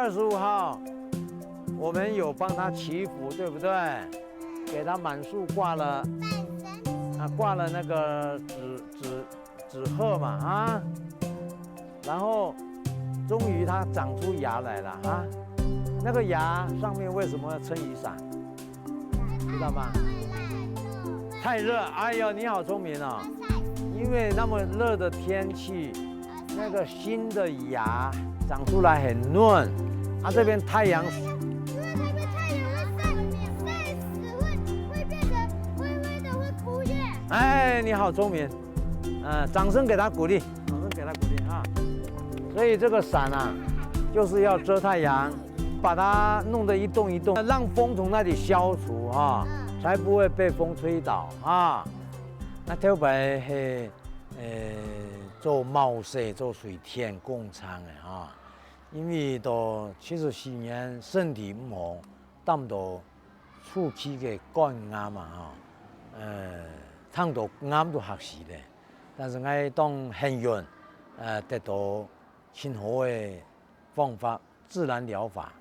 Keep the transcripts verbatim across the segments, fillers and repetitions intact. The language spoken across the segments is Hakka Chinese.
二十五号，我们有帮他祈福，对不对？给他满树挂了，啊，挂了那个纸纸纸鹤嘛，啊，然后终于它长出芽来了啊。那个芽上面为什么要撑雨伞？知道吗？太热，哎呦，你好聪明哦！因为那么热的天气，那个新的芽长出来很嫩，啊，这边太阳，因为它被太阳会晒，晒死，会会变得灰灰的，会枯叶。哎，你好聪明，呃，掌声给他鼓励，掌声给他鼓励啊！所以这个伞啊，就是要遮太阳，把它弄得一动一动，让风从那里消除啊，才不会被风吹倒啊。那特别是，呃，做冒险、做水电工程的哈，因为到七十四年身体毋好，担到初期个肝癌嘛哈，呃，痛到眼都瞎死咧。但是𠊎當幸運，呃，得到盡好个方法，自然療法，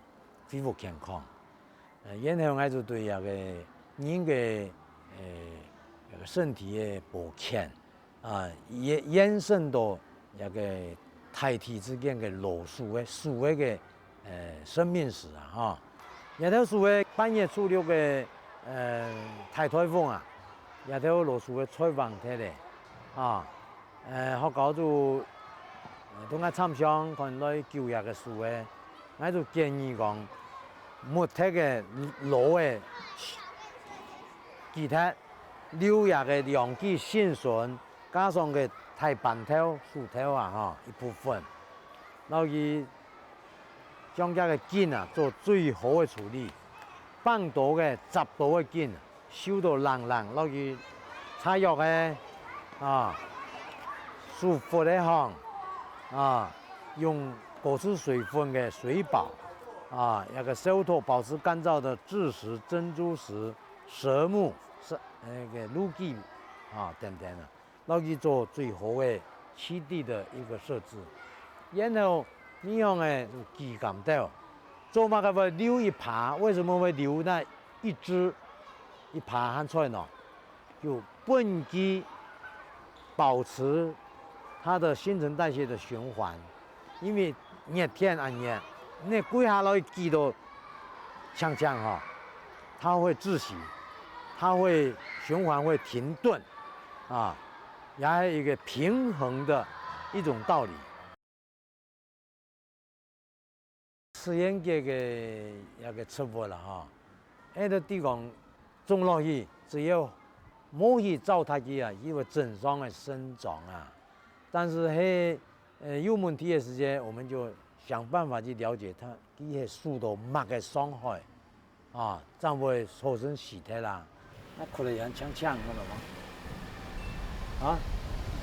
恢复健康。呃，然後𠊎就對這个人个，呃，這个身體个保健，啊，延延伸到這个大地之間个老樹个樹个个，呃，生命史啊，哈。這條樹个八月初六个，呃，大颱風啊，這條老樹个吹橫忒咧，啊，呃，學校就，呃，同𠊎參詳看來救這个樹个，𠊎就建議講，伐忒个老个鋸忒，留這个兩支新筍，加上个大檳頭、樹頭啊，吼，一部分，然後佢將佢个根啊做最好个處理，放到个、插到个根， 收到零零，落去擦藥个，啊，舒服个項，啊，用保持水分个水寶，啊，那個石頭保持乾燥的巨石、珍珠石、蛇木、是那個滷雞，啊，等等啊。 落去做最好个棲地个一個設置。然後，你看个，就鋸甘豆，做麼个會留一耙？為什麼會留那一支一耙還在呢？就分佢保持它的新陳代謝的循環。 因為熱天恁熱，你跪下來鋸到淨淨吼，它會窒息，它會循環會停頓，啊，也係一個平衡的一種道理。自然界个一個植物啦，吼， 該个地方種落去，只要無去糟蹋佢啊，佢會正常个生長啊。但是係，呃，有問題个時節，我們就想辦法去了解佢，佢係受到麼个傷害，啊，正會造成死忒啦。那哭得也很嗆嗆，看到嗎？啊，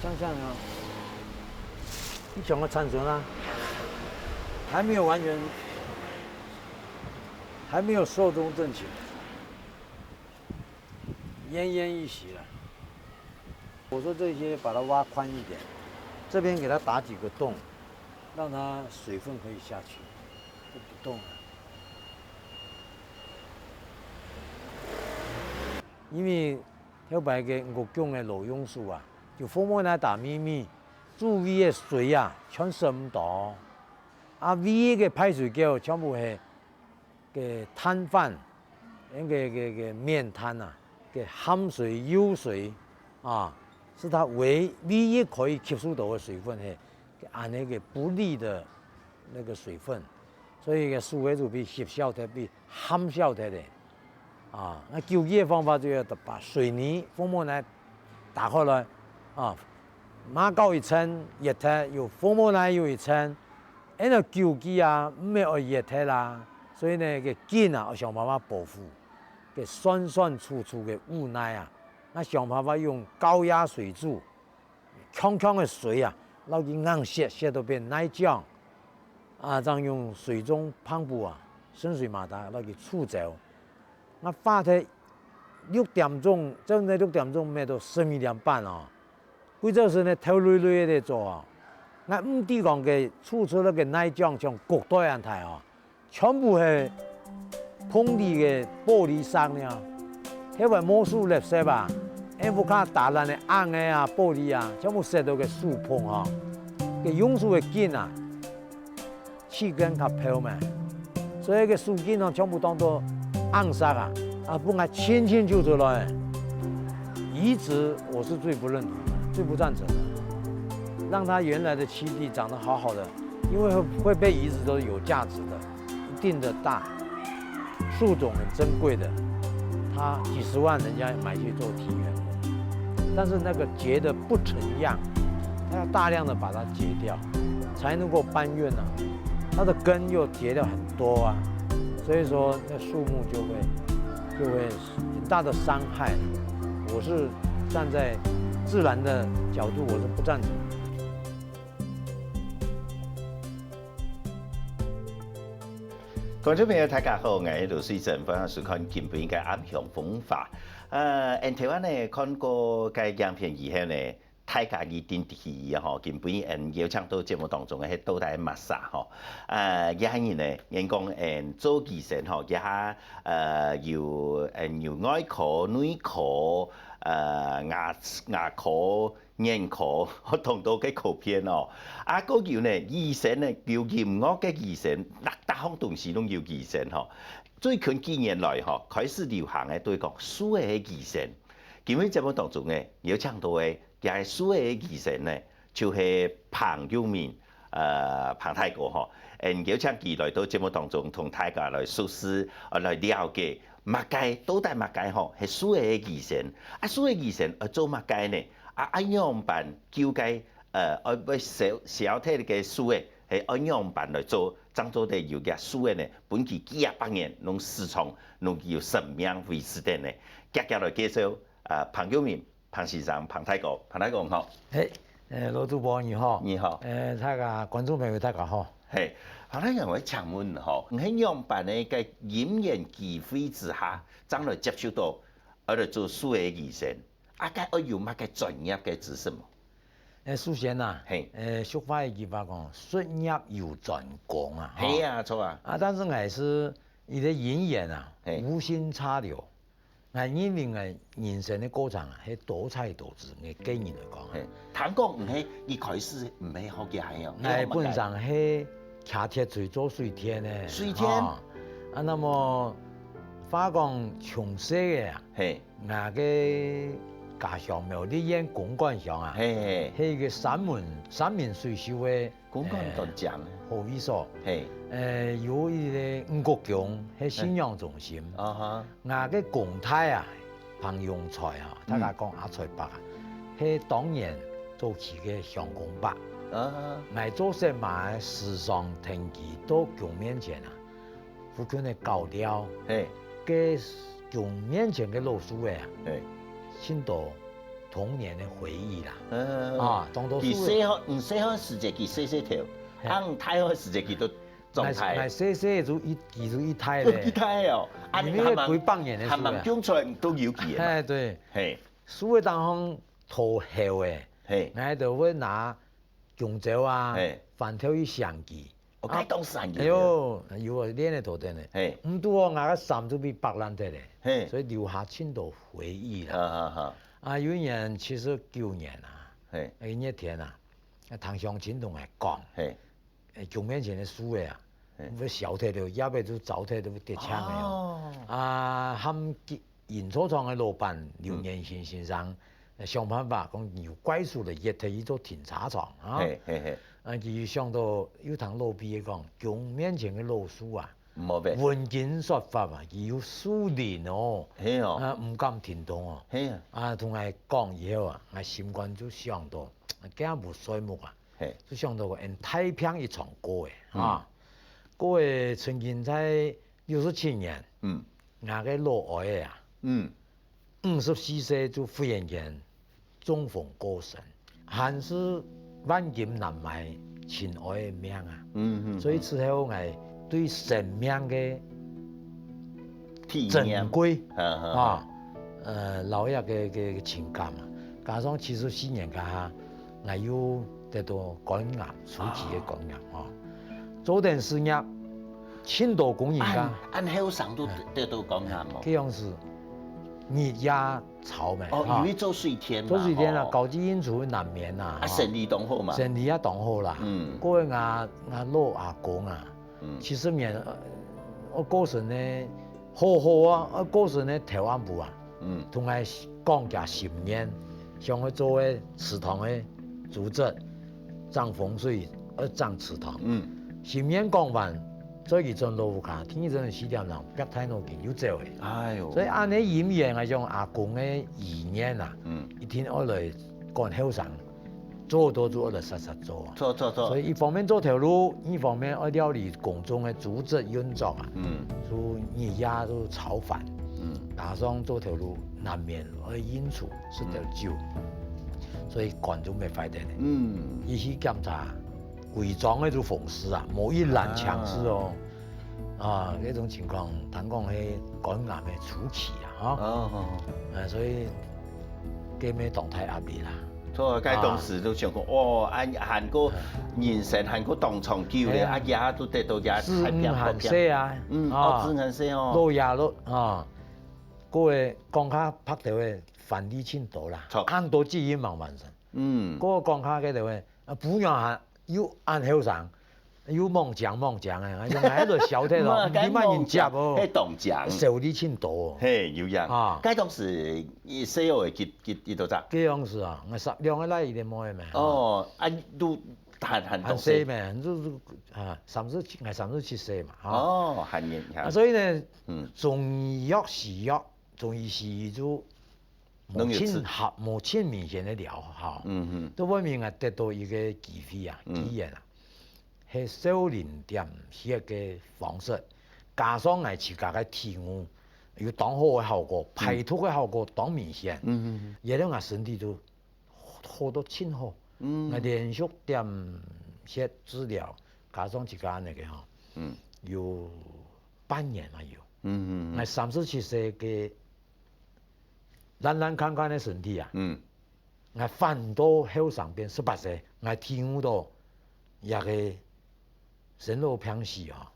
嗆嗆啊，一整個產生啊，還沒有完全，還沒有壽終正寢。 奄奄一息了。我說這些把它挖寬一點，這邊給它打幾個洞，讓它水分可以下去，就不動了。因為頭擺个吳國強个老榕樹啊，就風火輪打咪咪，周圍个水啊，全滲毋到。啊，唯一个排水溝全部係 个攤販，該个个个麵攤啊，个鹹水、油水啊，係佢唯唯一可以吸收到个水分，係恁呢个不利的那個水分，所以个樹仔就被吸收忒，被鹹消忒咧。啊，那救濟个方法就要把水泥風火輪打開來，啊，馬高一層，熱忒，又風火輪又一層， 恁樣救濟啊，毋係愛熱忒啦。所以呢，个根啊，愛想辦法保護，个酸酸楚楚个無奈啊，那想辦法用高壓水柱，強強个水啊，落去硬塞，塞到變泥漿，啊，正用水中幫浦啊，深水馬達落去沖走。那花忒六點鐘，真个六點鐘，乜到十二點半哦。 歸朝晨呢，頭累累个做哦。𠊎毋知講个沖出來个泥漿像谷堆恁大哦，全部係碰地个玻璃石呢，該位魔術垃圾啊，𠊎屋下打爛个硬个啊、玻璃啊，全部塞到个手碰吼，个用手个筋啊，氣根較泡嘛，所以个手筋哦，全部當做硬石啊，啊，分𠊎清清楚楚來。移植我是最不認同的，最不贊成的，讓它原来的棲地長得好好的，因為會會被移植都是有價值的。 一定的大，树种很珍贵的，它几十万人家买去做庭园的，但是那个结得不成样，它要大量的把它截掉，才能够搬运啊。它的根又结了很多啊，所以说那树木就会就会很大的伤害。我是站在自然的角度，我是不赞成。 观众朋友，大家好，𠊎係盧水珍，歡迎收看今晡日个暗香風華。呃，𠊎等台灣呢，看過該影片以後呢，大家一定知吼，今晡日𠊎等邀請到節目當中个係到底麼儕吼。呃，這下人呢，𠊎等講𠊎等做醫生吼，這下呃有呃有外科、內科、呃牙牙科、 眼科，當多个科片哦。啊，還有呢，醫生呢，有音樂个醫生，逐逐項東西攏有醫生吼。最近幾年來吼，開始流行个就係講數位个醫生。今晡日節目當中呢，邀請到个這个數位个醫生呢，就係彭永明，呃，彭大哥吼。嗯，邀請佢來到節目當中，同大家來熟識，呃，來了解麼个，到底麼个吼，係數位个醫生。啊，數位醫生愛做麼个呢？ 啊，愛仰般救該，呃，愛愛消消忒个樹仔，係愛仰般來做，正做得有个樹仔呢，分佢幾啊百年攏時常攏有生命維持等呢。遽遽來介紹，呃，彭永明彭先生，彭大哥，彭大哥好。嘿，呃，羅主播你好。你好。呃，大家觀眾朋友大家好。嘿，彭大哥，𠊎請問吼，你係仰般个因緣機會之下，正來接觸到，愛來做樹仔醫生？ 啊，該愛有麼个專業个知識無？呃，首先啊，嘿。呃，俗話一句話講，術業有專攻啊，吼。嘿啊，著啊。啊，但是𠊎係一個因緣啊，嘿。無心插柳。𠊎認為𠊎人生个過程啊，係多彩多姿，𠊎個人來講啊。嘿，聽講毋係一開始毋係學這个哦，𠊎本身係騎鐵錘做水電个，水電？吼。啊，那麼話講從細个啊，嘿。 𠊎个家鄉苗栗縣公館鄉啊，嘿，嘿。係一個山門，山明水秀个，公館當靚。呃，好位所。嘿。呃，有一個吳國公，係信仰中心。啊哈。𠊎个公太啊，彭永才啊，嗯。大家講阿才伯啊，係當年早期个鄉公伯。啊哈。𠊎做細嫲个時常跈佢到宮面前啊， 附近个高寮，嘿。該宮面前个老樹仔啊，嘿。盡多童年个回憶啦。嗯。啊，當多樹仔。佢細漢，你細漢時節佢細細條，嘿。啊，你大漢時節佢都長大。𠊎，𠊎細細就一，佢就一大咧。一大哦，啊，因為你還蠻，幾百年个樹仔。還蠻長出來都有佢个嘛。嘿，對。嘿。樹仔當中討好个，嘿。𠊎就會拿弓蕉啊，嘿。番豆去餳佢。 哦，啊，該當時還有。哎喲，有啊，練个多得呢。嘿。毋過哦，𠊎个衫就被剝爛忒咧，嘿。所以留下盡多回憶啦。哈哈哈。啊，有一年七十九年啊，嘿。一月天啊，啊，聽鄉親同𠊎講，嘿。呃，宮面前个樹仔啊，嘿。會消忒了，葉仔就燥忒，都會跌青个哦。哦。啊，和 營造廠个老闆劉年興先生，嗯。呃，想辦法講有怪樹來挖忒去做停車場啊。嘿，嘿，嘿。啊，佢想到又聽老輩仔講，宮面前个老樹啊，莫挖。文經說法啊，佢有樹靈哦。嘿哦。啊，毋敢停動哦。嘿啊。啊，同𠊎講以後啊，𠊎心肝就想到，啊，今無睡目啊，嘿。就想到𠊎大病一場過个，嗯。啊。過个曾經在六十七年，嗯。 𠊎个老哀仔啊，嗯。五十四歲就忽然間中風過身，還係萬金難買親哀个命啊。嗯，嗯，所以之後𠊎對生命个體驗。珍貴，哈，哈，哈。啊，呃，摎這个，个，个情感啊，加上七十四年該下，𠊎又得到肝癌，初期个肝癌，啊。吼。做等事業，盡多工人家。恁，恁後生都得到光下無？該樣式，日夜操嘛，哦，哈。因為做水電嘛，做水電啊，吼。高級營區難免啊，啊，哈。生理當好嘛。生理也當好啦。嗯。過个𠊎，𠊎老阿公啊，嗯。七十年，呃，𠊎過身呢，好好啊，𠊎過身呢，頭暗晡啊，嗯。同𠊎講厥心願，想愛做个祠堂个主席，掌風水，愛掌祠堂。嗯。心願講完， 所以佢轉到屋下，天光四點鐘，別大腦筋又走了。哎喲。所以恁呢因緣啊，像阿公个遺願啊，嗯。一定愛來趕後生，做到就愛來煞煞做啊。做，做，做。所以一方面做頭路，一方面愛料理公眾个組織運作啊，嗯。就日夜都操煩，嗯。加上做頭路難免愛應酬，食兜酒，嗯。所以肝就會壞忒呢。嗯。一去檢查， 歸莊个就風濕啊，無一蘭強勢哦。啊，這種情況，聽講係肝癌个初期啊，哈。哦，哦，哦。哎，所以，該乜當大壓力啦。著啊，該當時都想講，哦，啊，還過人生還過當長久咧，哎呀。啊，也都得到也志願還細啊，嗯，啊，哦，志願還細哦。老爺咯，啊，各位講較白頭个，翻譯盡多啦，著。恁多志願吂完成。嗯。各位講較該頭个，啊，不要還 又恁後生，又猛將猛將个，𠊎講𠊎都消忒咯，嘛，你麼人接哦？該當將。少你盡多哦。嘿，有影。啊。該當時，你細學个幾，幾，幾多隻？該樣式啊，𠊎三，兩個倈一個妹嘛。哦，啊，都還，還當細。還細嘛，就，就，啊，三十七，𠊎三十七歲嘛，哈。哦，還年輕。啊，所以呢，嗯。中醫藥、西藥，中醫西醫就 無盡合，無盡明顯个療效。嗯哼。到尾面啊，得到一個機會啊，嗯。機緣啊，係少林點穴个方式，加上𠊎自家个體悟，有當好个效果，排毒个效果當明顯。嗯哼。然後𠊎身體就好到盡好。嗯。𠊎連續點穴治療，加上自家恁呢个吼，嗯。有半年嘛有。嗯哼。𠊎三十七歲个 爛爛看看个身體啊，嗯。𠊎反倒後生變十八歲，𠊎體悟到，這個生老病死啊，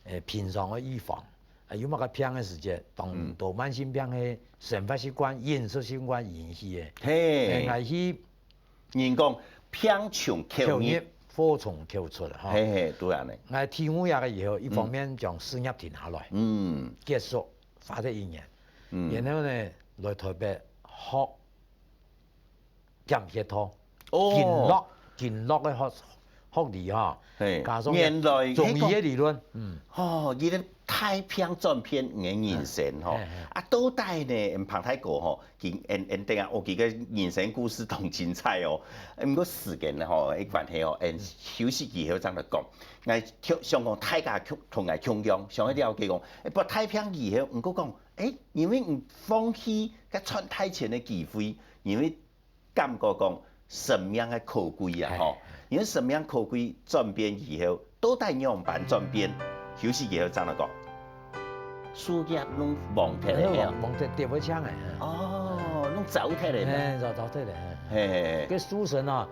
誒，平常个預防，啊，有麼个病个時節，當多慢性病係生活習慣、飲食習慣引起个。嘿。誒，𠊎去 人講病從口入。口入，禍從口出，吼。嘿嘿，都恁呢。𠊎體悟這個以後，一方面將事業停下來，嗯。結束，花忒一年。嗯。然後呢，來台北學點穴道，哦。經絡，經絡个學，學理哈，嘿，加上原來中醫个理論，嗯。哦，佢个大病轉變你个人生吼。嘿，嘿。啊，到底呢，彭大哥吼， 佢，𫣆，𫣆等下，哦，佢个人生故事當精彩哦。毋過時間吼，个關係哦，𫣆休息以後正來講。𠊎想，想講大家共，同𠊎共樣，想愛了解講，誒，發大病以後，毋過講，誒，因為你放棄該賺大錢个機會，因為感覺講生命个可貴啊，吼。因為生命可貴轉變以後，到底仰般轉變？休息以後正來講。 樹葉攏黃忒咧，嘿啊。黃，黃忒跌會青个，嗯。哦，攏燥忒咧嘛。嘿，燥，燥忒咧，嘿。嘿，嘿，嘿。該樹身啊，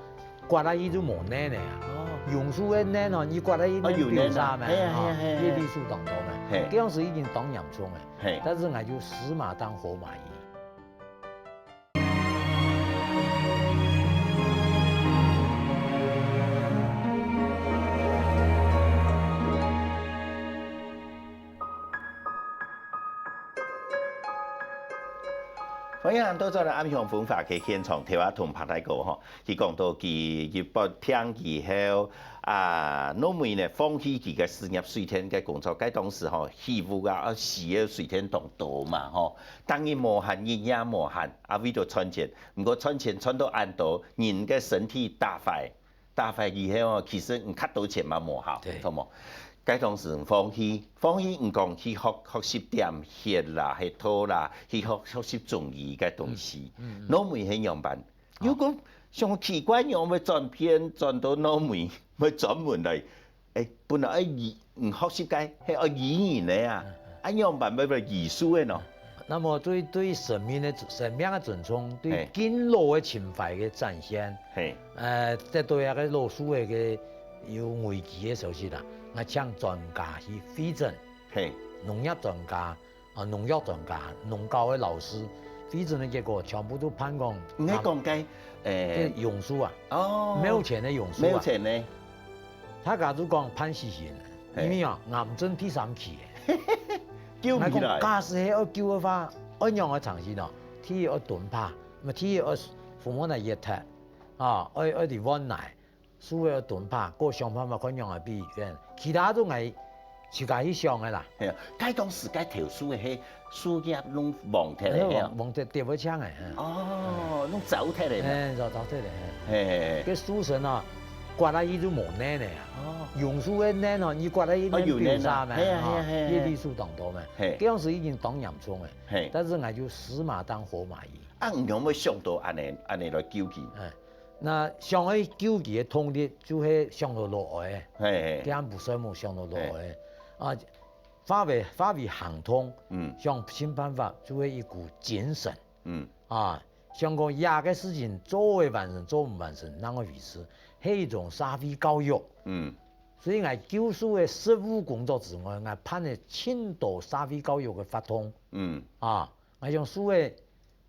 刮下去就無嫩咧啊。哦。榕樹个嫩哦，你刮下去哦，有嫩啊。變丟沙嘛，嘿啊，嘿啊，嘿啊，嘿啊。葉綠素當多嘛。嘿。該樣時已經當嚴重个。嘿。但是𠊎就死馬當活馬醫。 歡迎來到這个暗香風華个現場，頭下同彭大哥吼，佢講到佢一發病以後，啊，老妹呢放棄佢个事業水電个工作，該當時吼，起屋啊，啊，需要水電當多嘛吼，逐日無閒，日夜無閒，啊，為著賺錢， 毋過賺錢賺到恁多，人个身體打壞，打壞以後哦，其實你較多錢嘛無效，對。著無？該當時放棄，放棄毋講去學，學習點穴啦、穴道啦，去學，學習中醫个東西。嗯，嗯，嗯。老妹係仰般？哦。又講，想奇怪，仰會轉變，轉到老妹，會專門來 誒，本來愛醫，嗯，學習个，係愛醫人个啊，嗯，嗯。啊，仰般會變醫術个喏？那麼對，對生命个，生命个尊重，對嘿。敬老个情懷个展現，嘿。呃，得到一個老師个，个，有危機个消息啦，𠊎請專家去會診，嘿，農業專家，啊，農藥專家，農教个老師，會診个結果全部都判講，你係講該，欸，該榕樹啊，哦，沒有錢个榕樹啊，沒有錢呢，大家都講判死刑，嘿，因為啊，癌症第三期个，救毋起來。𠊎講假使係愛救个話，愛仰个程序呢？第一愛蹲趴，麼第二愛腹膜炎熱忒，啊，愛愛得換泥。 樹仔愛蹲趴，過想辦法看仰仔避免，其他都𠊎自家去想个啦。係啊，該當時該頭樹仔係樹葉攏黃忒个，係啊，黃黃忒跌會青个。哦，攏燥忒个嘛。哎，燥燥忒个。係，該樹身啊，刮下去就無嫩个啊。哦，榕樹个嫩哦，你刮下去嫩丟沙嘛，係啊係啊係啊，葉綠素當多嘛。係，該當時已經當嚴重个，係，但是𠊎就死馬當活馬醫。啊，你有無想到恁仔恁仔來救佢？哎。 那想愛救佢个動力，就係想到老愛，嘿嘿，佢暗晡睡目想到老愛，啊，化為化為行動，嗯，想盡辦法，就係一股精神，嗯，啊，想講這個事情做會完成，做毋完成，另外一回事，係一種社會教育，嗯，所以𠊎救樹个實務工作之外，𠊎辦了盡多社會教育个活動，嗯，啊，𠊎想樹个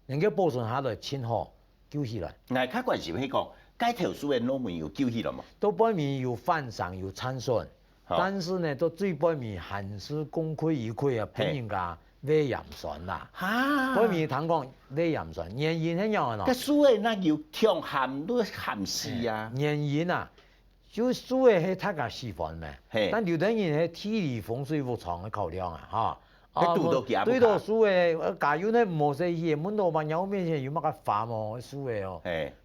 能夠保存下來盡好，救起來。𠊎較關心係講，該頭樹个老妹有救起來無？到背尾有翻生有產卵，但是呢，到最背尾還係功虧一簣啊，分人家餵鹽酸啦。哈，背尾聽講餵鹽酸，原因係仰仔呢？該樹仔若有忒鹹，都鹹死啊！原因啊， 就樹仔係大家喜歡咩，但有兜人係地理風水屋場个考量啊，哈。啊，堵到佢也毋怕。對到樹仔，呃，家有呢無細氣，問到嘛，若面前有麼个花無？樹仔哦，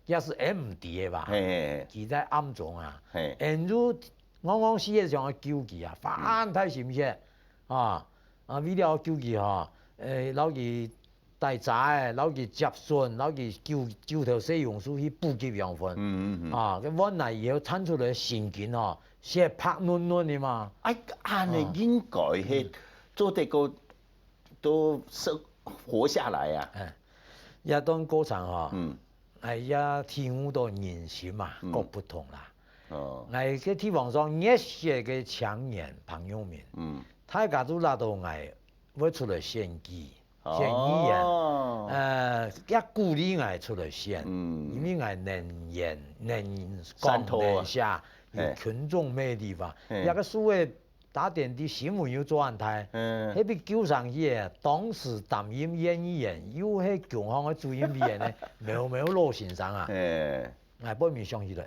也係毋知个吧？佢在暗中啊，因就戇戇死个想愛救佢啊，花恁大心血啊，啊，為了救佢哈，誒，摎佢 帶遮仔，摎佢接孫，摎佢九九頭細榕樹去補給養分。嗯嗯嗯。啊，該換泥以後產出來个成根哦，雪白嫩嫩个嘛。哎，恁仔應該係做得過都生活下來啊。哎，這段過程吼，嗯，哎，也體悟到人心嘛，各不同啦。哦，𠊎个地方上熱血个青年朋友們，嗯，大家都拉到𠊎 會出來選舉，選議員，呃，也鼓勵𠊎出來選，因為𠊎能言、能講、能寫，有群眾魅力吧。這個樹仔打點滴新聞又做恁大，該比舊生去个，當時擔任縣議員又係共下个主任委員个苗苗羅先生啊，𠊎背尾想起來，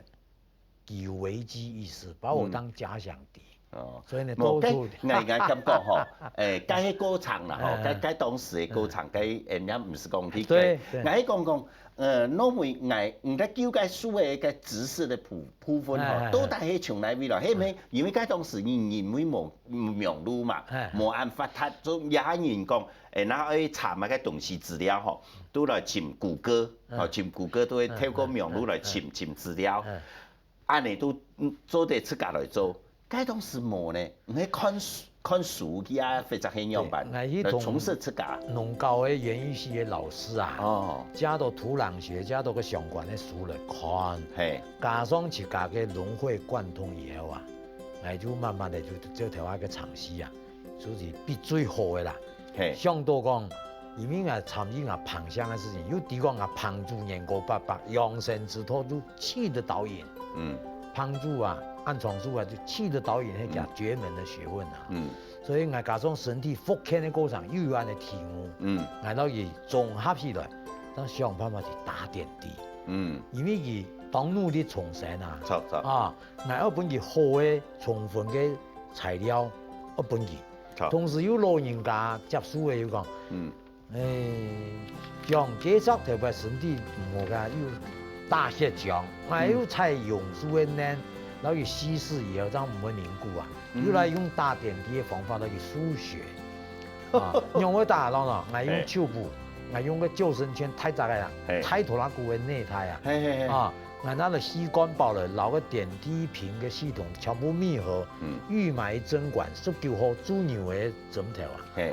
佢有危機意識，把我當假想敵。 哦，所以呢，無，該，𠊎，𠊎感覺吼，誒，該个過程啦，吼，該，該當時个過程，該，誒，人家毋係講去，對，對，𠊎係講講，呃，老妹，𠊎，你在救該樹个該知識个部，部分吼，到底係從哪位來？係毋係因為該當時人，人會無網路嘛，無恁發達，做也人講，誒，若愛查麼个東西資料吼，都來尋谷歌，吼，尋谷歌都會透過網路來尋，尋資料。 恁仔都，嗯，做得自家來做。該當時無呢，你係看書，看書去啊，或者係仰般，來充實自家。農教个園藝系个老師啊，哦，加到土壤學，加到个相關个書來看，係，加上自家个融會貫通以後啊，𠊎就慢慢个就，就頭下个程序啊， 就係比最好个啦。係，想到講，因為𠊎參與𠊎彭鄉个事情，又知講𠊎彭祖年過八百，養生之道就氣得導引。嗯，彭祖啊，暗藏術啊，就氣得導引，係佢絕門个學問啊。嗯，所以𠊎加上身體復健个過程，又有恁仔體悟。嗯，𠊎摎佢綜合起來，正想辦法去打點滴。嗯，因為佢當努力重生啊，著，著，啊， 𠊎愛分佢好个充分个材料，愛分佢。同時又老人家接受个又講，嗯，誒，講該隻頭擺身體毋好个又打血漿，𠊎又採榕樹个嫩，摎佢稀釋以後，正毋會凝固啊，又來用打點滴个方法摎佢輸血。 啊，仰會打摎呢？𠊎用手抔，𠊎用个救生圈大隻个啊，大拖拉庫个內袋啊，啊，𠊎拿了吸管包了，摎个點滴瓶个系統全部密合，預埋針管，十九號注牛个針頭啊，係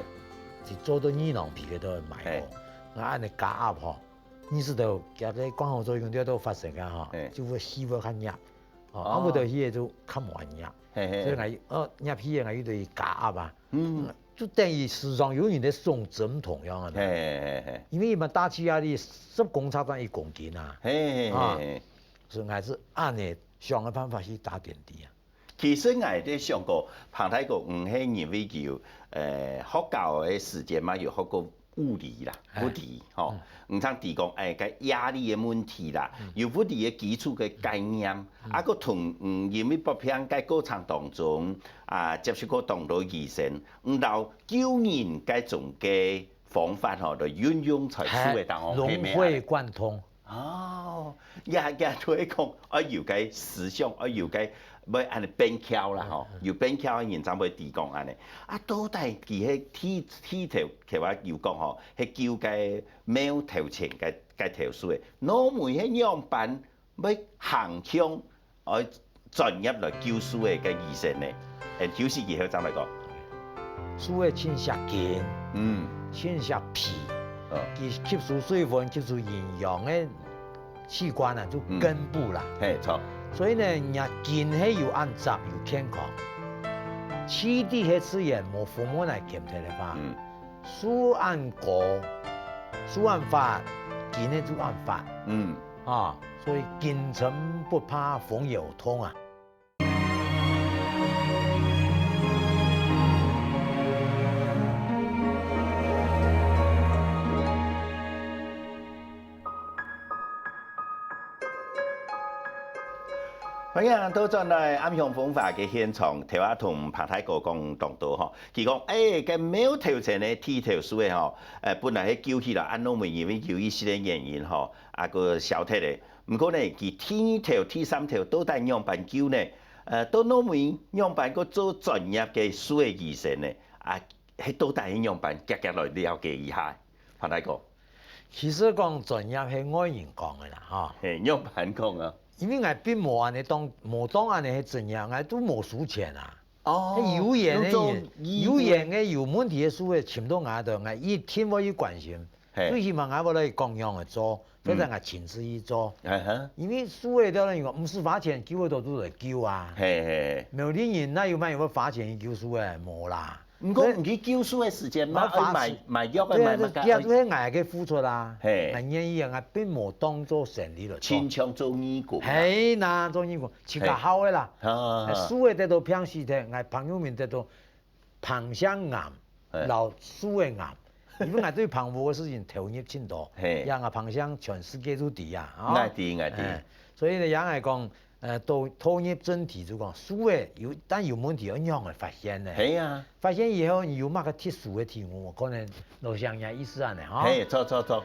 做到二郎皮个都買好，𠊎恁仔加壓吼， 意識到這個光合作用就都發生啊吼，就會氣會較弱。哦，啊，哦。毋過去个就較無恁熱。嘿嘿。所以𠊎，呃，入去个𠊎就對加壓啊。嗯。就等於時常有人在送針筒樣啊。嘿嘿嘿嘿。因為一般打氣壓力十公尺正一公斤啊。嘿嘿嘿啊，嘿。所以𠊎係恁呢想个辦法去打點滴啊。其實𠊎在想過，彭大哥，嗯，係因為佢，呃，學校个時間嘛，有學過 物理啦，嘿。物理吼，嗯。毋單淨講，哎，該壓力个問題啦，嗯。有物理个基礎个概念，嗯。啊，閣同，嗯，因為發病个過程當中，啊，接觸過當多醫生，嗯，摎救人該種个方法吼，就運用在手个當中，嘿，係無啊？融會貫通。 哦，也，也就係講，愛有个思想，愛有个，愛恁呢變竅啦吼，嗯，嗯。有變竅个人正會知講恁呢。啊，到底佢係剃，剃頭，頭下有講吼，係救該貓頭前个，个頭手个，老妹係仰般愛行向，愛 專業來救手个个醫生呢？𠊎等休息以後正來講。手个盡惜筋，嗯。盡惜脾，哦。佢吸收水分、吸收營養个器官啊，就根部啦。嗯。嘿，著。所以呢，若筋係有恁紮、有健康，氣血係自然，無風寒來兼忒个話，嗯。 手恁高，手恁闊，筋呢就恁闊。嗯。啊，所以筋撐不怕風也痛啊。 歡迎倒轉來暗香風華个現場，頭下同彭大哥講當多吼，佢講，欸，該貓頭前个剃頭手个吼，呃，本來係救起來，啊，老妹因為有一息个原因吼，啊，个消忒咧。毋過呢，佢剃二頭、剃三頭到底仰般救呢？呃，到老妹仰般个做專業个手个醫生呢？啊， 係到底係仰般？遽遽來了解一下，彭大哥。其實講專業係外人講个啦，吼。嘿，仰般講啊？因為𠊎並無恁呢當，無當恁呢係專業，𠊎都無收錢啊。哦，係有緣个人，用做義務。有緣个有問題个手个，尋到𠊎个，𠊎一定會去關心。 嘿。最起碼𠊎會來講仰仔做，嗯。或者𠊎親自去做。啊哈。因為手个對人講，毋使花錢，救个都係救啊。嘿嘿。無个人哪有麼个會花錢去救手个？無啦。毋過，所以，毋去救手个時間嘛，買，買藥个，對啊，買麼个，這也係𠊎个付出啊。嘿。𠊎願意啊，𠊎並無當做生理來做。親像做義工啊。嘿，那做義工，自家好个啦。嘿。好好好。手个得到病死忒，𠊎朋友面得到 膨腔癌，嘿。摎手个癌。因為𠊎對澎湖个事情投入盡多，嘿。也𠊎膨腔全世界都知啊，吼。𠊎知，𠊎知。哎，所以呢，也𠊎講，呃，投，投入正題就講，手个有，但有問題，愛仰仔發現呢？係啊。發現以後，你有麼个特殊个體悟，可能老師也意思恁呢，吼。嘿，著，著，著。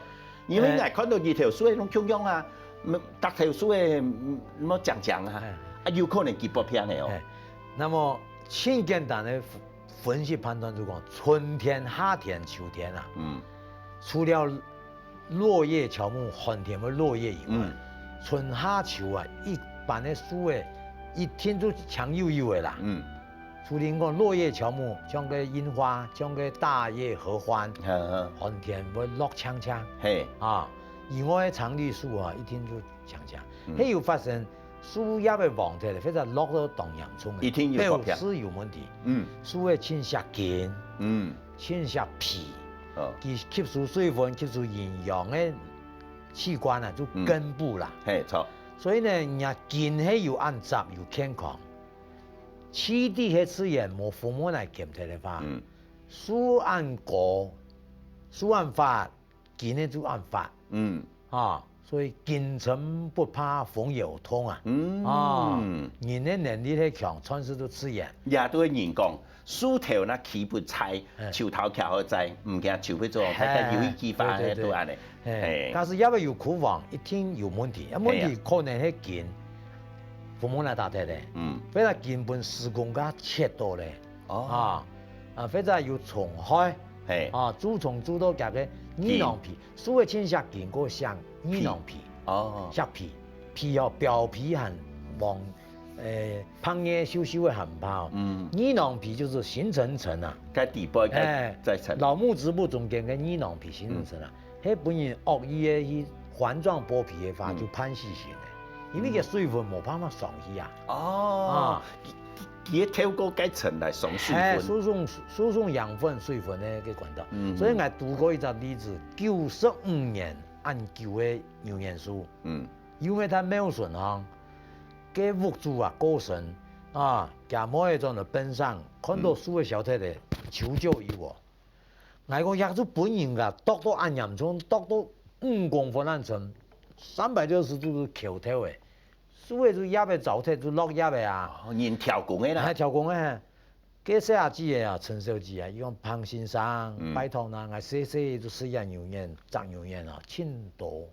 因為，哎。𠊎看到佢頭手个攏共樣啊，嗯，逐頭手个，嗯，無講講啊，哎。啊，有可能佢發病个哦。哎，那麼，盡簡單个 分析判斷就講，春天、夏天、秋天啊，嗯。除了落葉喬木，寒天會落葉以外，嗯。春夏秋啊，一般个樹仔一定都青幼幼个啦。嗯。除了講落葉喬木，像个櫻花，像个大葉合歡，呵呵。寒天會落青青。嘿。啊，以外个常綠樹啊，一定都青青。嗯。還有發生 樹葉个黃忒，或者落到當嚴重个，一定有發病。表示有問題。嗯。樹个盡惜筋，嗯。盡惜脾，哦。佢吸收水分、吸收營養个器官啊，就，嗯。根部啦。嘿，著。所以呢，若筋係有恁紮、有健康，氣血係自然，無風寒來兼忒个話，嗯。樹恁高，樹恁闊， 筋呢就恁闊。嗯。啊，所以筋撐不怕風也有痛啊。嗯。啊，人个能力係強，全係都自然。也對人講，樹頭若企不在，嘿。樹頭徛好在，毋驚樹會做，嘿，大家有一句話，嘿，對，對，對。都恁呢。嘿，嘿。但是也會有苦況，一定有問題，啊，問題，嘿啊。可能係筋，風寒來打忒咧。嗯。或者筋分施工家切到咧。哦。啊，啊，或者有蟲害。 嘿。啊，蛀蟲蛀到佢个耳囊皮，樹个盡惜筋，過惜耳囊皮。哦。惜皮，皮哦，表皮還黃，呃，白个秀秀个還毋怕哦。嗯。耳囊皮就係深層層啊。該底背該，哎，再層。摎目汁部中間个耳囊皮深層層啊，嗯。係分人惡意个去環狀剝皮个話，嗯。就判死刑个。因為佢水分無辦法上去啊。哦，佢佢透過該層來上水分。係，輸送輸送養分、水分个个管道。嗯，所以𠊎讀過一隻例子，九十五年恁久个牛眼樹，嗯，有一隻貓孫吼，該屋主啊過身啊，厥妹仔轉來奔上，看著樹仔燒忒咧，求救於我。 𠊎講，這就分人家剁到恁嚴重，剁到五公分恁深，三百六十度係翹頭个，樹仔就葉仔燥忒，就落葉仔啊。哦，人刁工个啦。還刁工个，該細阿姊仔啊，陳小姐啊，佢講彭先生，嗯，拜託啦，𠊎細細就食這牛眼，摘牛眼啊，盡多，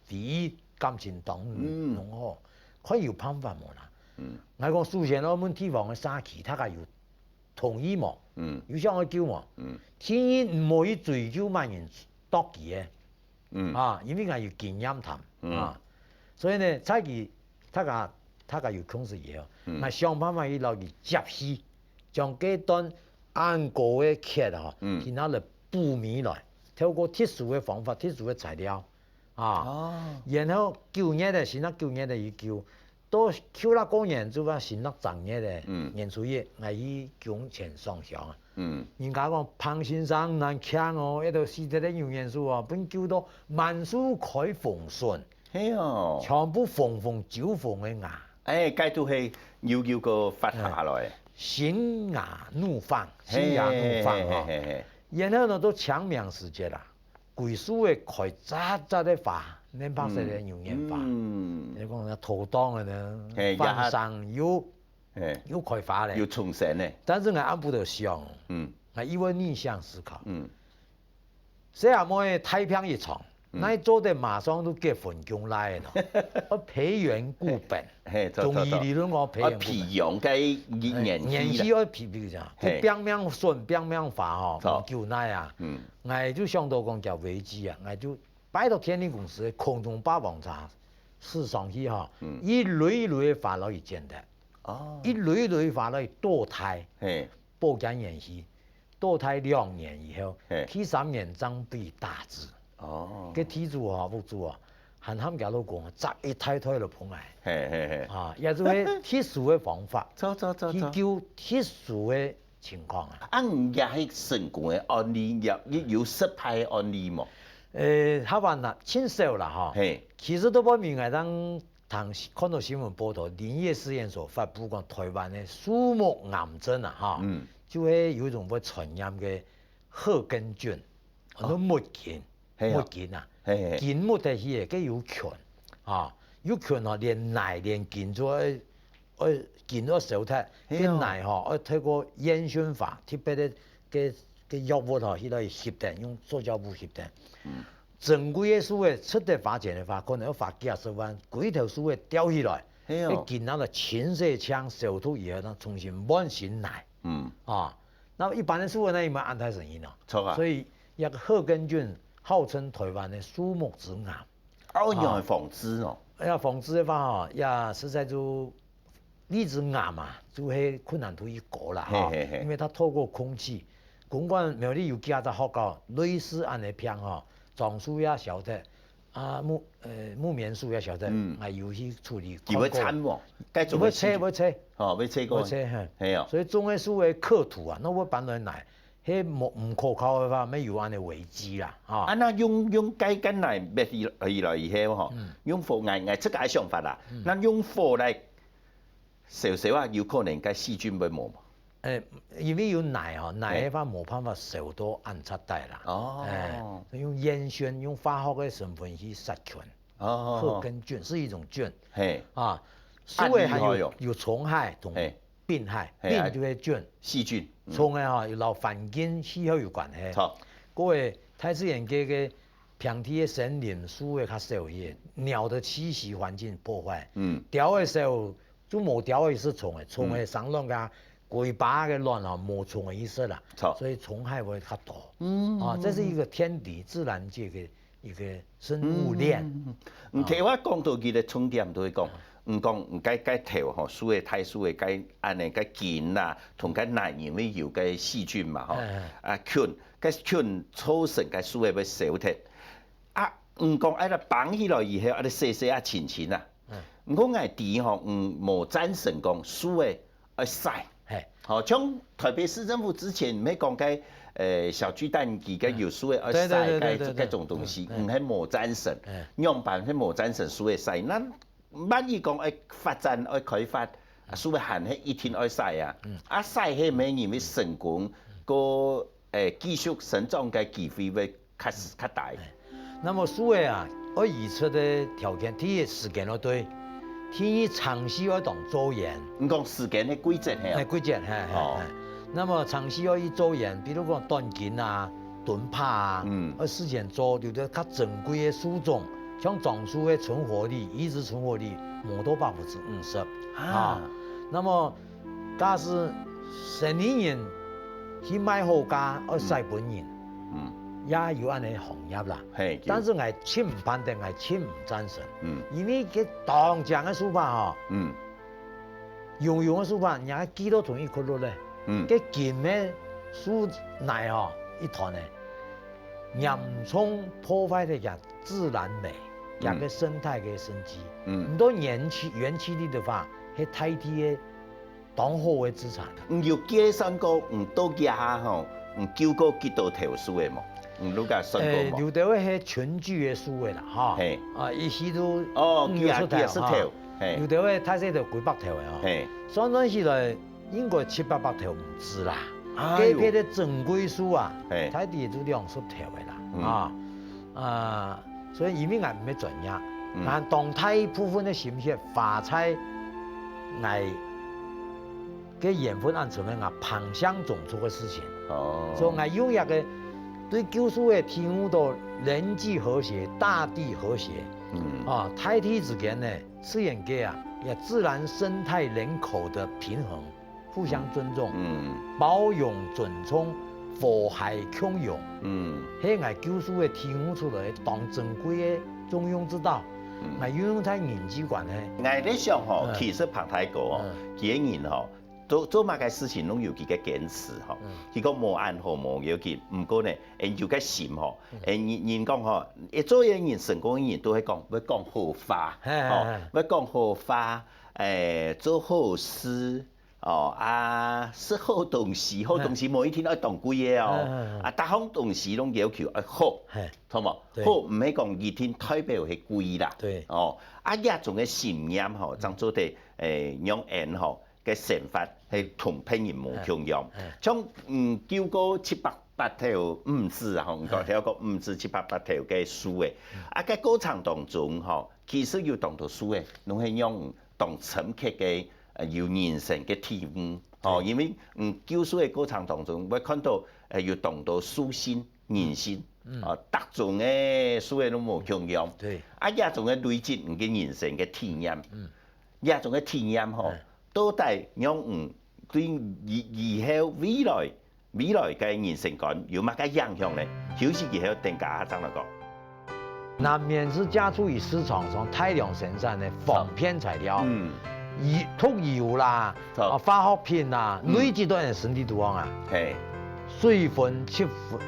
第一感情當，嗯，當好，看有辦法無啦。嗯，𠊎講首先愛問地方个社區，大家有 同意無？嗯，有想愛救無？嗯，第二，毋好去追究麼人剁佢个，嗯，啊，因為𠊎有經驗談，嗯，啊，所以呢，在佢大家大家有共識以後，嗯，𠊎想辦法去摎佢接起，將該段恁高个缺吼，嗯，去拿來補起來，透過特殊个方法、特殊个材料， 啊，哦，然後九月个，新曆九月个一九，到舊曆過年就講新曆正月个，嗯，年初一，𠊎去宮前上香啊。嗯，人家講彭先生難慶哦，一頭死忒个牛眼樹哦，分救到滿樹開紅筍，係哦，全部紅紅酒紅个芽。哎，該都係有有个發下來。新芽怒放，新芽怒放哈。係，係，係，係。然後呢，到清明時節啦， 歸樹仔開扎扎个花，恁白色个牛眼花。嗯，你講該土當个呢，嘿，翻生又，嘿，又開花咧。又重生咧。但是𠊎暗晡頭想，嗯，𠊎又會逆向思考。嗯，細阿妹大病一場，嗯，哪做得馬上就結婚降倈仔呢？愛培元固本。 嘿，著，著，著。中醫理論講培元固本。愛培養該元氣啦。元氣愛培，培養，嘿，就拚命筍，拚命花吼，著，久耐啊。嗯。𠊎就想到講叫危機啊，𠊎就拜託電力公司个空中霸王車駛上去吼，嗯，一蕊一蕊个花摎佢剪忒，哦，一蕊一蕊花摎佢剁忒，嘿，保佢元氣。 到大兩年以後，嘿，第三年正被打子。哦，該地主吼，屋主啊，還喊厥老公啊，摘一大袋來捧來。嘿，嘿，嘿。啊，也就係特殊个方法，著，著，著，著，去救特殊个情況啊。啊，你也係成功个案例，也，也有失敗个案例無？呃，較晚啦，盡少啦吼。嘿，其實到尾𠊎當 當時看到新聞報導，林業試驗所發布講，臺灣个樹木癌症啊，哈，嗯，就係有一種會傳染个賀根菌，哦，很多木根，嘿啊，木根啊，嘿嘿，根木忒去个，該有菌，啊，有菌哦，連泥連根都愛，愛根都愛燒忒，嘿哦，該泥吼，愛透過煙燻法，特別个个个藥物吼，去到去翕等，用塑膠布翕等。嗯， 珍貴个樹仔值得花錢个話，可能愛花幾若十萬，歸頭樹仔吊起來，係哦，愛緊拿來清洗淨消毒以後，正重新換新泥。嗯，啊，該一般个樹仔呢，也無恁大聲音哦。著啊。所以，這個賀根菌號稱臺灣个樹木之癌。哦，仰般防治哦？啊，愛防治个話吼，也實在就 荔枝癌嘛，就係困難度一高啦，哈，嘿嘿嘿，因為佢透過空氣，公館苗栗有幾下隻學校類似恁个病吼，樟樹也燒忒，啊，木，呃，木棉樹也燒忒，嗯，𠊎有去處理，佢會看過。慘無？該種个細菌。會啐，會啐。哦，會啐過。會啐，嘿。係哦。所以種个樹个刻土啊，該會搬來泥， 係無，毋可靠个話，乜有恁个危機啦，哈。啊，該用，用該，該泥搣起，起來以後吼，嗯，用火，𠊎，𠊎自家个想法啦，嗯，該用火來燒燒啊，有可能該細菌會無嘛？誒，因為有泥吼，泥个話，嘿，無辦法燒到恁徹底啦。哦。誒，用煙燻，用化學个成分去殺菌。哦。賀根菌是一種菌。嘿。啊，樹仔還有，恁厲害哦。有蟲害同，嘿，病害，嘿，病就係菌。細菌。嗯。蟲仔吼，有摎環境氣候有關係。著。各位，大自然界个平地个森林、樹仔較少去，鳥的棲息環境破壞。嗯。鳥仔少，就無鳥仔食蟲仔，蟲仔生卵个，嗯，歸把个卵吼，無蟲仔食啦。著。所以蟲害會較多。嗯。啊，這是一個天敵自然界个 一個生物鏈。嗯，嗯，嗯。你頭下講到佢个重點就係講，嗯，你講你該，該頭吼，樹仔大樹仔該恁呢，該根啊，同該泥因為有該細菌嘛吼，哎，哎，啊，菌，該菌造成該樹仔會燒忒。啊，你講愛來挷起來以後，愛來洗洗啊，清清啊。嗯。毋過𠊎知吼，嗯，無贊成講樹仔愛曬。嘿。吼，像台北市政府之前毋係講該，呃，小巨蛋佢該有樹仔愛曬該，對，對，對，對，該種東西，嗯，嗯，嗯。毋係無贊成，嗯。樣般係無贊成樹仔曬。那萬一講愛發展、愛開發，樹仔還係一定愛曬啊。嗯。啊，曬係毋係認為成功，嗯。个 誒，繼續生長个機會會較較大。哎，那麼樹仔啊，愛移除个條件，第一，時間要對；第二，長期愛當做園。你講時間个季節係啊？哎，季節，嘿，嘿，哦。嘿。那麼長期愛去做園，比如講短根啊、敦柏啊，嗯。愛事先做，有个較珍貴个樹種，像樟樹个存活率，移植存活率，無到百分之五十。啊。啊，那麼 假使生理人去賣好價，愛使分人，嗯。嗯。也有恁呢行業啦。嘿，對。但是𠊎盡毋盼得，𠊎盡毋贊成。嗯。因為佢當靚个樹椏吼，嗯。勇勇个樹椏，人家鋸到同一窟窿咧。嗯。該根个樹泥吼，一斷咧，嚴重破壞了佢自然美，嗯。佢个生態个生機。嗯。你到園區，園區裡个話，係大地个 當好个資產。你有計算過，你到這下吼，你救過幾多頭樹仔無？你有該算過無？誒，有兜个係群聚个樹仔啦，吼。嘿。啊，一時都哦，幾啊，五六十頭，幾啊十頭，吼。嘿。有兜个大細頭幾百頭个哦。嘿。算算起來，應該七八百頭毋止啦。哎喲。該片个珍貴樹啊，嘿。大體都兩十頭个啦，嗯。啊。 啊，所以因為𠊎毋係專業，嗯。𠊎當大部分个心血花在𠊎个緣分恁深个𠊎旁向種族个事情。哦。所以𠊎有一個對舊樹个體悟到人際和諧、大地和諧。嗯。啊，大地之間呢，自然界啊，也自然生態人口的平衡。 互相尊重、嗯。包容、尊重、和諧共榮，嗯。係𠊎舊樹个體悟出來當珍貴个中庸之道。嗯。𠊎運用在人際關係。𠊎在想吼，嗯。其實彭大哥哦，嗯。佢个人吼，做，做麼个事情攏有佢个堅持吼。嗯。佢講無恁好無要緊，毋過呢，誒，有个心吼，嗯。誒，人，人講吼，誒，做一個人成功个人都會講，會講好話，嘿，嘿，吼，嘿。會講好話，誒，做好事， 哦，啊，食好東西，好東西無一定愛當貴个哦。嗯。啊，逐項東西攏要求愛好，嘿。著無？對。好，毋係講一定代表係貴啦。對。哦，啊，這種个信念吼，嗯。正做得，誒，讓𫣆吼，个生活係同別人無共樣。嗯。嗯。像，嗯，救過七八百頭，毋止啊，吼，嗯。頭先講毋止七八百頭个樹仔。嗯。啊，該過程當中吼，其實有當多樹仔，攏係讓 當深刻个，呃，有人生个體悟。哦，對。因為，嗯，救樹个過程當中，會看到，呃，有當多樹性、人性，嗯。哦，逐種个樹仔攏無共樣。對。啊，這種个累積你个人生个體驗。嗯。這種个體驗吼，嗯。到底讓你對以，以後未來 未來个人生觀有麼个影響呢？休息以後，等下正來講。南面是家畜與市場上大量生產个方便材料，嗯。油，植油啦，著。啊，化學品啦，嗯。累積到𫣆身體肚項啊。嘿。水分七分，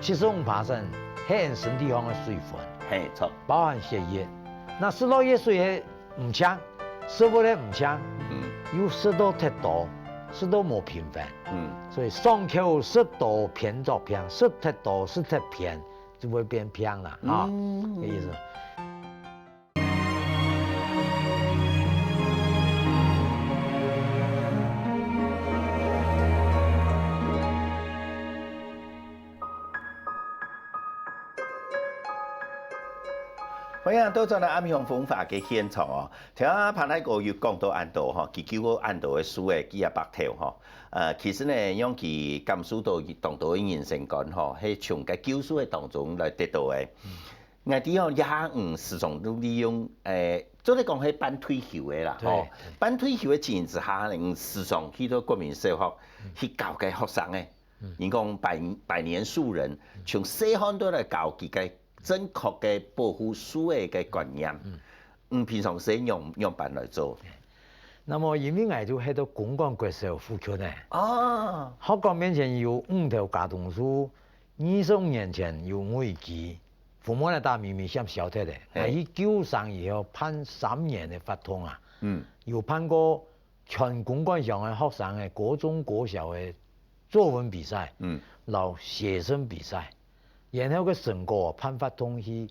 七十五趴係𫣆身體項个水分。嘿，著。包含血液。該食落个水係 毋淨，食物个毋淨，嗯。又食到忒多，食到無平衡。嗯。所以上口食多偏著病，食忒多食忒偏，就會變病啦，哈，嗯。這意思。 歡迎倒轉來暗香風華个現場哦。頭下彭大哥有講到恁多吼，佢救過恁多个樹仔，幾下百頭吼。呃，其實呢，讓佢感受到當多个人生觀吼，係從該救樹个當中來得到个。嗯。𠊎知吼，這下你時常都利用，誒，做得講係半退休个啦，對，吼。對。半退休个情形之下呢，你時常去到國民小學，嗯。去教該學生个。 嗯。人講百，百年樹人，嗯。從細漢都來教佢个正確个保護樹仔个觀念。嗯。嗯，平常時仰，仰般來做？那麼因為𠊎就歇到公館國小附近呢。哦。學校面前有五頭茄苳樹，二十五年前有危機，父母來打咪咪先消忒咧，嘿。𠊎去救生以後辦三年个活動啊，嗯。有辦過全公館鄉个學生个國中、國小个作文比賽，嗯。摎寫生比賽，然後个成果辦活動去，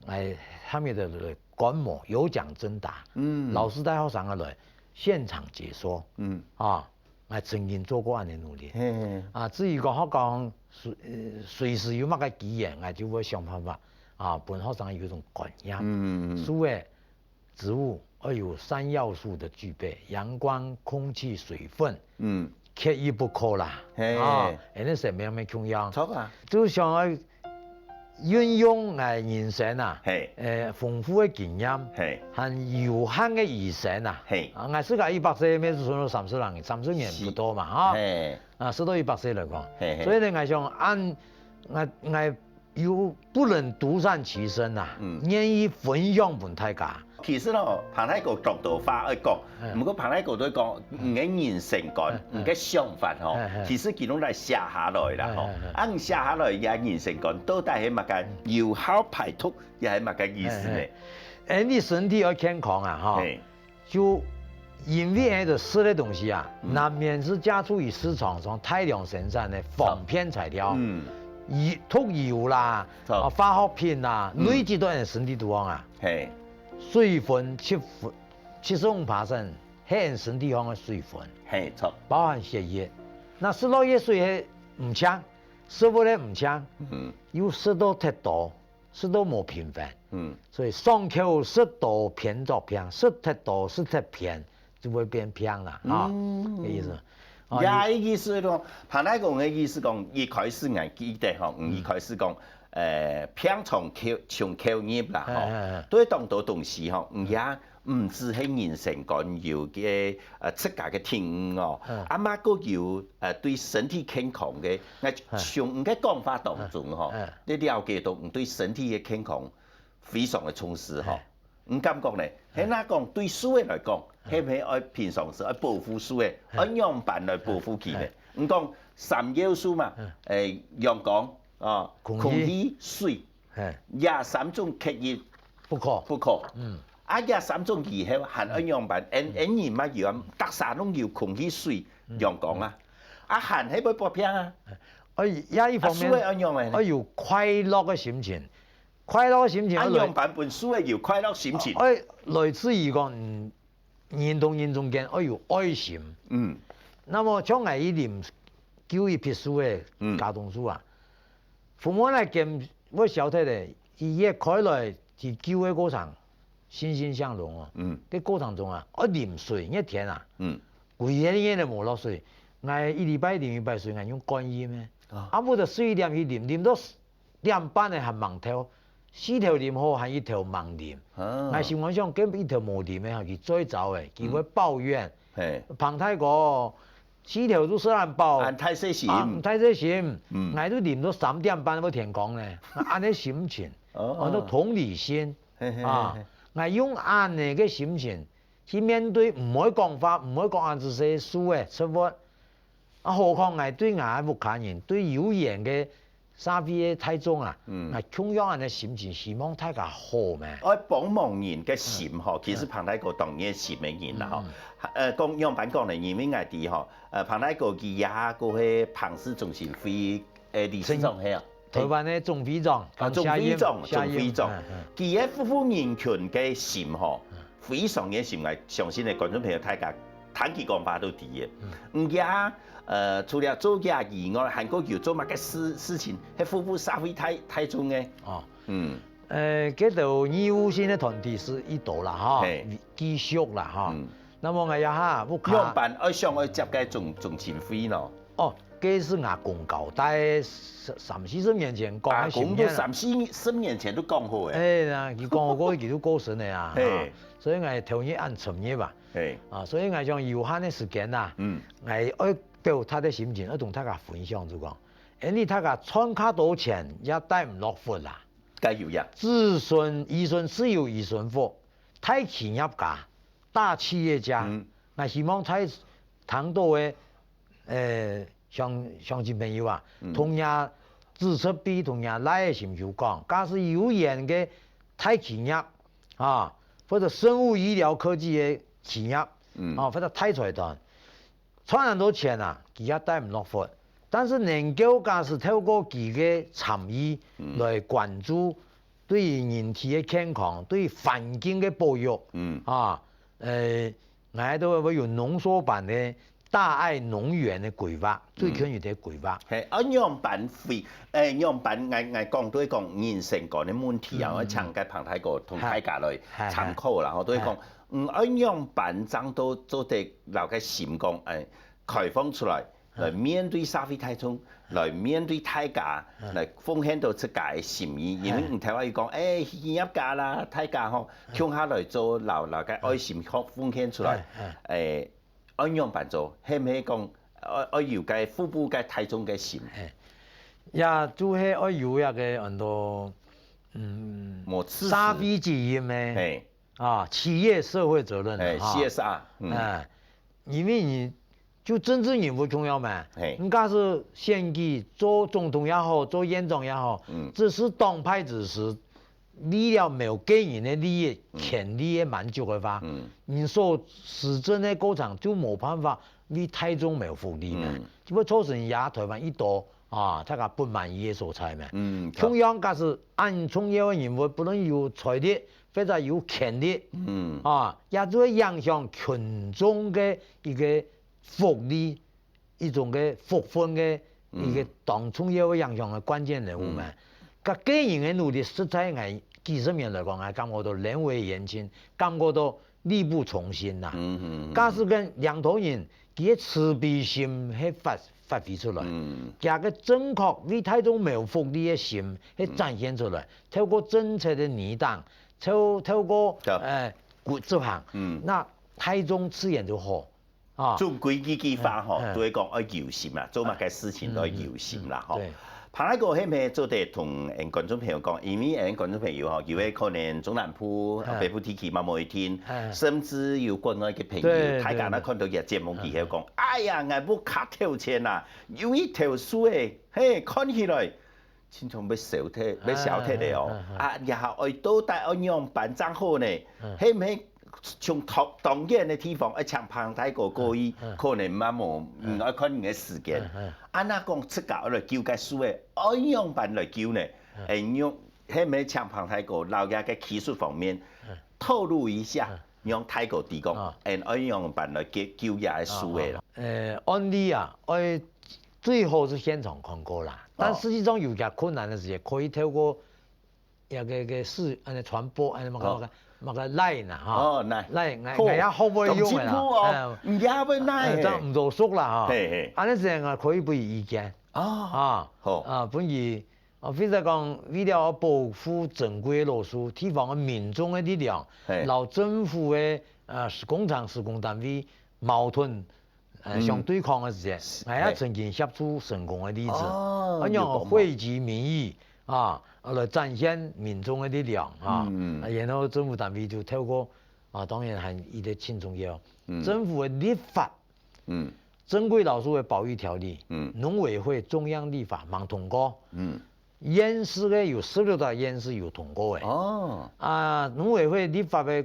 哎，下面个觀摩有獎徵答，嗯。老師帶學生个來現場解說，嗯。啊， 𠊎曾經做過恁樣努力。嘿嘿。啊，至於講學校隨，呃，隨時有麼个機緣，𠊎就會想辦法，啊，分學生有一種觀念。嗯嗯嗯。樹仔、植物愛有三要素的具備，陽光、空氣、水分，嗯。缺一不可啦。嘿。啊，恁樣生命乜共樣。著啊。就想愛 運用𠊎人生啊，嘿。呃，豐富个經驗，嘿。還有限个餘生啊，嘿。啊，𠊎自家一百歲，乜係存到三十零，三十年不到嘛，哈。是。嘿。啊，食到一百歲來講，嘿嘿。所以呢，𠊎想恁，𠊎，𠊎又不能獨善其身啊，嗯。願意分享分大家。 其實吼，彭大哥當多話愛講，嗯。毋過彭大哥都講，你个人生觀，嗯，嗯。你个想法吼，嗯，嗯。其實佢攏來寫下來啦吼。嗯，嗯，嗯。啊，你寫下來，你个人生觀到底係麼个？嗯。有效排毒，也係麼个意思呢？嗯，嗯。哎，你身體愛健康啊，吼。嘿。就因為該个食个東西啊，嗯。難免係借助於市場上大量生產个仿片材料，嗯。油，毒油啦，著。啊，化學品啦，嗯。累積到人身體肚項啊。嘿。 水分七分，七十五趴係𠊎身體項个水分，嘿，著。包含血液。該食落个水係毋淨，食物係毋淨，嗯。又食到忒多，食到無平衡，嗯。所以傷口食多偏著病，食忒多食忒偏，就會變病啦，哈，嗯。這意思。啊，也意思講，彭大哥个意思講，一開始𠊎記得吼，嗯。一開始講，呃，病從口，從口入啦，吼，嘿，嘿，嘿。對當多東西吼，嗯。也 毋只係人生觀有个，呃，自家个體悟哦，嗯。啊嘛，還有，呃，對身體健康个，𠊎從你个講法當中吼，嗯。你了解到你對身體个健康非常个重視吼。嗯。你感覺呢？嗯。係若講對樹仔來講，嗯。係毋係愛平常時愛保護樹仔，嗯。愛仰般來保護佢呢？嗯。你講三要素嘛，嗯。誒，陽光，啊，空氣。空氣，水，嘿。這三種缺一 不可。不可。嗯。啊，這三種以後還愛仰般？嗯。𠊎，𠊎人嘛有啊，逐儕攏有空氣、水、嗯。陽光啊。啊，還係會發病啊。哎，這一方面，啊，樹仔愛仰般呢？愛有快樂个心情，快樂个心情啊，愛來，仰般分樹仔有快樂心情？愛來自於講，嗯， 人同人中間愛有愛心。嗯。那麼像𠊎一啉，救一批樹仔，嗯。茄苳樹啊，父母來撿，會消忒咧，佢挖開來，佢救个過程，欣欣向榮哦。嗯。个過程中啊，愛啉水，熱天啊，嗯。幾日日都無落水，𠊎一禮拜啉一擺水，𠊎用灌飲个。啊。啊，毋就水點去啉，啉到 點半个還吂透，四頭啉好，還一頭吂啉。啊。𠊎心肝想，該一頭無啉个，佢最糟个，佢會抱怨。嗯。嘿。彭大哥，四頭都食恁飽。恁大細心。啊，大細心。嗯。𠊎都啉到三點半，會天光呢。恁樣心情，哦。安到同理心。嘿嘿嘿嘿。啊，𠊎用恁樣个心情去面對，毋會講話，毋會講恁仔細个樹仔、植物。 啊，何況𠊎對𠊎个屋下人，對有緣个社會个大眾啊，嗯。𠊎共樣恁樣心情，希望大家好咩？愛幫忙人个心吼，嗯。其實彭大哥當熱心个人啦吼。嗯。呃，講仰般講呢？因為𠊎知吼，呃，彭大哥佢也過係彭氏中心會，呃，理事長係啊。台灣个總會長，啊，總會長，總會長，嗯，嗯。佢个服務人群个心吼，嗯。 非常个心愛，相信个觀眾朋友大家聽佢講話都知个。嗯。嗯，也，呃，除了做這以外，還過有做麼个事，事情，係服務社會大，大眾个？哦。嗯。呃，這兜義務性个團體係一多啦，哈，嘿。繼續啦，哈。嗯。那麼𠊎也哈，屋下仰般愛想愛接該總，總經費呢？ 哦，該係吾公交代三，三四十年前講个心願啊。啊，講到三四十年前都講好个。哎呀，佢講好過，佢就過身个啊。嘿。啊，所以𠊎投入恁深入啊。嘿。啊，所以𠊎想有限个時間啊，嗯。𠊎愛表達个心情，愛同大家分享，就講，哎，你大家賺較多錢，也帶毋落佛啦。該有影。子孫，兒孫自有兒孫福，大企業家，大企業家，嗯。𠊎希望在聽到个 呃，鄉，鄉親朋友啊，嗯。同樣子侄輩同若倈仔心就講，假使有緣个大企業啊，或者生物醫療科技个企業，嗯。啊，或者大財團，賺恁多錢啊，佢也帶毋落窟。但是能夠假使透過佢个參與，嗯。來關注對於人體个健康、對環境个保育，嗯。啊，呃， 𠊎兜會有濃縮版个大愛農園个規劃，最近有个規劃。嘿，愛仰般會，誒，仰般，𠊎，𠊎講，都係講人生觀个問題啊，嗯，嗯。𠊎請个彭大哥同大家來參考啦，吼，都係講，嗯，愛仰般正做，做得摎个心講，誒，開放出來， 來面對社會大眾，來面對大家，來奉獻到自家个心意。因為你頭下有講，誒，企業家啦，大家吼，共下來做，摎，摎个愛心奉，奉獻出來，誒，愛仰般做，係毋係講，愛，愛有个服務个大眾个心？也就係愛有一个很多，嗯，無自私。社會責任呢，嘿。啊，企業社會責任啊，嘿，哈。C S R，嗯。哎，因為你 就政治人物重要嘛。嘿。人家係選舉做總統也好，做縣長也好，嗯。只係黨派支持，為了某個人个利益、嗯。權利个滿足个話，嗯。你所施政个過程就無辦法為大眾謀福利嘛。嗯。就會造成這台灣一多啊，大家不滿意个所在嘛。嗯，共樣，假使恁重要个人物，不論有財力或者有權力，嗯。啊，也就會影響群眾个一个 福利，一種个福分个一个當重要个影響个關鍵人物嘛。嗯。該個人个努力，實在𠊎幾十年來講，𠊎感覺到人微言輕，感覺到力不從心吶。嗯，嗯，嗯。假使講領導人，佢个慈悲心係發，發揮出來，嗯。佢个正確為大眾謀福利个心係展現出來，嗯。透過政策个擬定，透，透過，對。呃，執行，嗯。那大眾自然就好。 啊。總歸一句話吼，嗯，嗯。都係講愛有心啦，做麼个事情都愛有心啦，嗯，嗯，吼。嗯，對。彭大哥，係毋係做得同𠊎觀眾朋友講，因為𠊎觀眾朋友吼，有个可能中南部、嗯。北部地區嘛無一定，嗯。甚至有國外个朋友，對，大家若看到這節目，對，對。佢會講，嗯。哎呀，𠊎屋下頭前啊，有一頭樹誒，嘿，看起來 親像要燒忒，要燒忒个哦。啊，啊，啊，啊。啊，然後愛到底愛仰般正好呢？嗯。係毋係從當，當遠个地方愛請彭大哥過去，嗯，嗯。可能嘛無，嗯，嗯。愛看你个時間。嗯，嗯。啊，若講自家愛來救該樹仔，愛仰般來救呢？嗯。會用，係毋係請彭大哥，摎這个技術方面，嗯。透露一下。嗯。 讓大哥知講，哦。恁愛仰般來救，救這个樹仔啦。哦，哦，哦。呃，案例啊，愛最好係現場看過啦。哦。但實際上有些困難个時節，可以透過這个，个視，恁呢傳播，恁呢麼个，哦。麼个，麼个Line啊，哈。哦，Line。Line，𠊎，好。𠊎也學會用个啦。咁進步哦，哎，你也會Line哎，嘿。這樣毋多熟啦，哈。嘿，嘿。恁呢時間啊，可以分佢意見。哦。啊，好。啊，分佢 啊，或者講，為了要保護珍貴个老樹，地方个民眾个力量，嘿。摎政府个，呃，施工廠、施工單位矛盾，呃，嗯。相對抗个時節，是，𠊎也曾經協助成功个例子。嘿。哦，恁樣有講嘛。匯集民意啊，來展現民眾个力量啊。嗯。啊，然後政府單位就透過，啊，當然還一个盡重要，嗯。政府个立法 嗯。珍貴老樹个保育條例，嗯。農委會中央立法吂通過。嗯。縣市个有十六條縣市有通過个。哦。啊，農委會立法个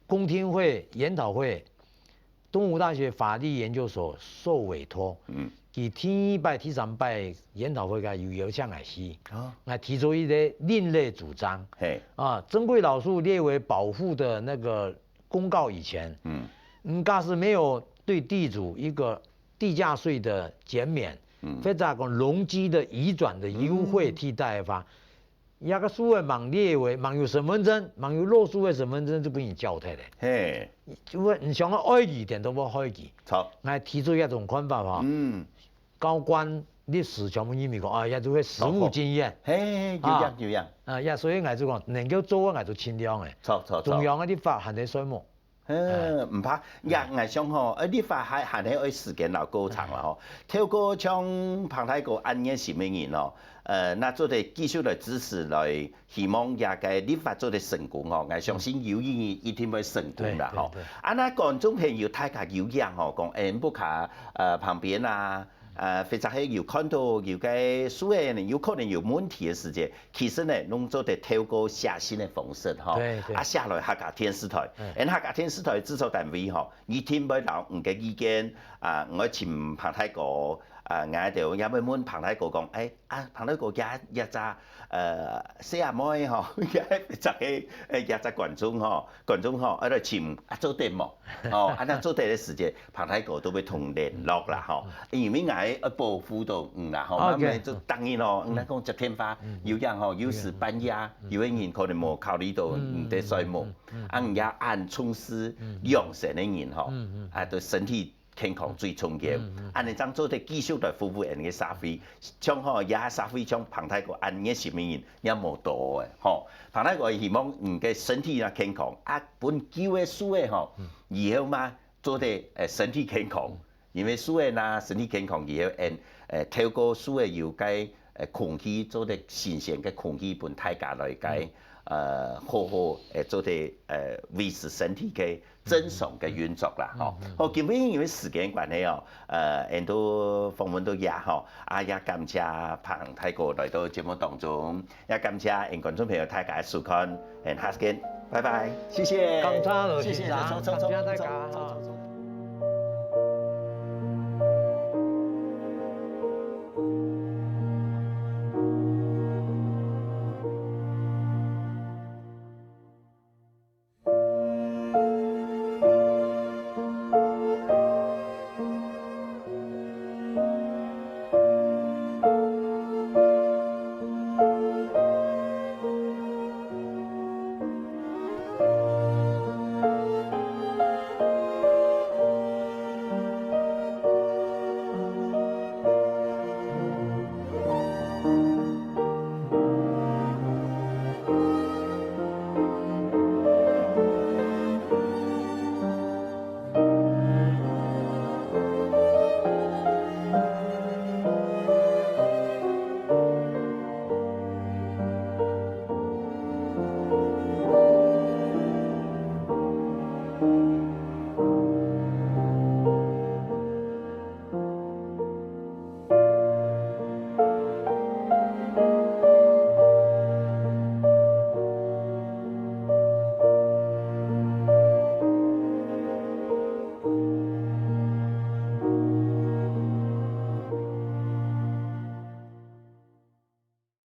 公聽會、研討會，東吳大學法律研究所受委託。嗯。佢第二擺、第三擺研討會个有邀請𠊎去。哦。𠊎提出一个另類主張。嘿。啊，珍貴老樹列為保護的那個 公告以前，嗯。嗯，假使沒有對地主一個地價稅的減免，嗯。或者講農機的移轉的優惠替代个話，嗯。這个樹仔吂列為，吂有身分證，吂有老樹个身分證就分人繳忒咧。嘿。就會，你想要愛佢，顛倒會害佢。著。𠊎提出一種看法吼。嗯。 高官歷史全部認為講，啊，也就係實務經驗。好，好。嘿，有影，啊，有影。啊，也所以𠊎就講，能夠做个𠊎就盡量个。著，著，著。中央个立法還在睡目。嗯，哎。毋怕，也，嗯。𠊎想吼，呃，立法還，還係愛時間摎過程啦吼。嗯。透過像彭大哥恁熱心个人哦，呃，若做得繼續來支持，來希望這个立法做得成功吼，𠊎相信有一日一定會成功啦吼。對，對，對。啊，若觀眾朋友大家有影吼，講，哎，屋下，呃，旁邊啊，呃，或者係有看到有个樹仔呢，有可能有問題个時節，其實呢，攏做得透過寫信个方式吼，對對啊，寫來客家電視台，嗯因客家電視台製作單位吼，一定會摎你个意見啊，你愛尋彭大哥啊，𠊎兜也會問彭大哥講，哎啊，彭大哥，這這隻呃細阿妹吼，這隻个呃這隻觀眾吼，觀眾吼，愛來尋啊做得無？哦，啊若做得个時節，彭大哥都會同聯絡啦吼。因為𠊎愛保護到你啦吼， OK 慢慢就答應咯，你來講接電話，有影吼，有時半夜，有个人可能無考慮到你在睡目，啊你也恁重視養生个人吼，啊對身體健康最重要，恁呢正做得繼續來服務𠊎个社會，像吼也社會像彭大哥恁熱心个人也無多个吼。彭大哥希望你个身體也健康，啊分舊个樹仔吼，以後嘛做得呃身體健康。 因為樹仔若身體健康以後，𠊎呃透過樹仔有个呃空氣，做得新鮮个空氣分大家來个呃好好呃做得呃維持身體个正常个運作啦吼。好，今晡日因為時間關係哦，呃，𠊎都訪問到這吼，啊也感謝彭大哥來到節目當中，也感謝𠊎觀眾朋友大家个收看，𠊎下次見，拜拜，謝謝，感謝羅先生，謝謝，感謝大家。